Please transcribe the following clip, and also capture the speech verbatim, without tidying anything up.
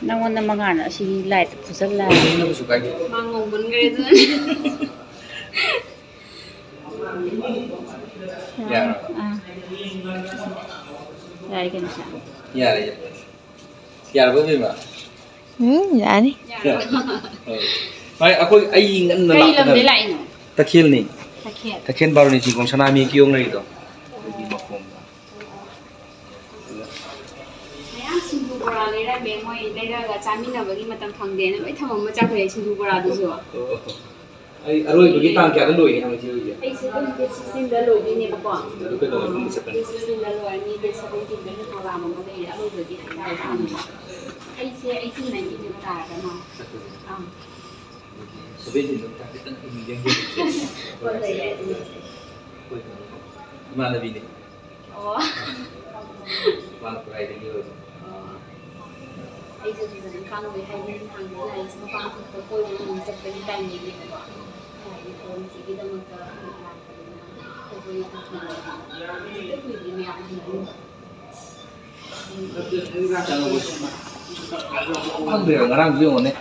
ꯅꯪꯉꯣꯟꯗ ꯃꯉꯥꯜꯅ ꯑꯁꯤꯒꯤ ꯂꯥꯏꯠꯇ ꯐꯨꯖꯜꯂꯛꯑꯦ꯫ ꯀꯩꯁꯨ ꯀꯥꯏꯗꯦ꯫ ꯃꯥ ꯉꯧꯃꯟꯈ꯭ꯔꯦ ꯑꯗꯨꯅꯅꯦ꯫ ꯌꯥꯔꯕ? ꯑꯥ꯫ ꯌꯥꯔꯦ ꯀꯩꯅꯣ ꯁꯦ꯫ ꯌꯥꯔꯦ, ꯌꯥꯔꯦ꯫ ꯌꯥꯔꯕ, ꯏꯕꯦꯝꯃ? ꯎꯝ, ꯌꯥꯅꯤ꯫ ꯌꯥꯔꯦ꯫ ꯍꯣꯏ, ꯑꯩꯈꯣꯏ, ꯑꯩ ꯉꯟꯅ ꯀꯔꯤ ꯂꯥꯛꯄꯗ ꯂꯝꯗꯩ ꯂꯥꯛꯏꯅꯣ? ꯇꯈꯦꯜꯅꯤ꯫ ꯇꯈꯦꯜ꯫ ꯇꯈꯦꯜ ꯕꯥꯔꯨꯅꯤ ꯆꯤꯡꯈꯣꯡ ꯁꯅꯥꯃꯍꯤ ꯀꯤꯌꯣꯡ ꯂꯩꯔꯤꯗꯣ꯫ ꯑꯗꯨꯒꯤ ꯃꯈꯣꯡꯗ꯫ ꯃꯌꯥꯝ ꯁꯤꯡꯖꯨ ꯕꯣꯔꯥ ꯂꯩꯔꯝꯃꯦ꯫ ꯃꯣꯏ ꯂꯩꯔꯒ ꯆꯥꯃꯤꯟꯅꯕꯒꯤ ꯃꯇꯝ ꯐꯪꯗꯦꯅ ꯂꯣꯏ ꯊꯝꯃꯝꯃ ꯆꯠꯈ꯭ꯔꯦ ꯁꯤꯡꯖꯨ ꯕꯣꯔꯥꯗꯨꯁꯨ꯫ ꯑꯣ, ꯑꯣ, ꯑꯣ꯫ ꯑꯩ ꯑꯔꯣꯏꯕꯒꯤ ꯇꯥꯡ ꯀꯌꯥꯗ ꯂꯣꯏꯅꯤ ꯍꯥꯏꯕ ꯏꯆꯦ ꯍꯣꯏꯒꯤ? ꯑꯩꯁꯦ ꯑꯗꯨꯝ ꯗꯦꯠ ꯁꯤꯛꯁꯇꯤꯟꯗ ꯂꯣꯏꯗꯣꯏꯅꯦꯕꯀꯣ꯫ ꯑꯗꯨ ꯀꯩꯗꯧꯉꯩ ꯃꯅꯨꯡꯗ ꯆꯠꯀꯅꯤ? ꯗꯦꯠ ꯁꯤꯛꯁꯇꯤꯟꯗ ꯂꯣꯏꯔꯅꯤ, ꯗꯦꯠ ꯁꯕꯦꯟꯇꯤꯟꯗꯅ ꯄ꯭ꯔꯣꯒ꯭ꯔꯥꯝ ꯑꯃ ꯂꯩꯔꯦ, ꯑꯔꯣꯏꯕꯒꯤ ꯍꯥꯏꯇꯥꯔꯦ꯫ ꯑꯩꯁꯦ ꯑꯩꯠꯇꯤꯟ ꯅꯥꯏꯟꯇꯤꯟꯗ ꯇꯥꯔꯒ ꯃꯥꯜꯂꯦ꯫ ꯆꯠꯄꯁꯦ? ꯑꯥ꯫ ꯑꯗꯨꯗꯤ ꯁꯕꯦꯟꯇꯤꯟꯗ ꯈꯤꯇꯪ ꯌꯦꯡꯖꯒꯦ꯫ ꯍꯣꯏ, ꯍꯣꯏ, ꯌꯥꯏ, ꯌꯦꯡꯉꯁꯦ꯫ ꯍꯣꯏ, ꯍꯣꯏ꯫ ꯏꯃꯥꯟꯅꯕꯤꯅꯦ꯫ ꯑꯣ꯫ ꯃꯥꯅ ꯈꯨꯔꯥꯏꯗꯒꯤ ꯑꯣꯏꯕ꯫ ꯑꯣ꯫ ꯑꯩꯁꯨ ꯐꯖꯅ ꯈꯪꯗꯦ, ꯍꯥꯏꯗꯤ ꯍꯥꯟꯅꯗꯤ ꯂꯥꯏꯔꯤꯛꯁꯦ ꯃꯄꯥꯟ ꯊꯣꯛꯄ ꯀꯣꯏꯕ ꯑꯣꯏꯅ ꯆꯠꯄꯒꯤ ꯇꯥꯏꯃꯤꯡꯅꯦꯕꯀꯣ꯫ ꯍꯥꯏꯗꯤ ꯊꯕꯛꯁꯤꯒꯤꯗꯃꯛꯇ ꯂꯥꯛꯄꯅꯤꯅ ꯑꯩꯈꯣꯏ ꯌꯥꯝ ꯊꯨꯅ ꯀꯨꯏꯗ꯭ꯔꯤ ꯃꯌꯥꯝ ꯍꯪꯅꯔꯤꯕ꯫ ꯈꯪꯗ꯭ꯔꯦꯕ, ꯉꯔꯥꯡꯁꯨ ꯌꯦꯡꯉꯣꯅꯦ꯫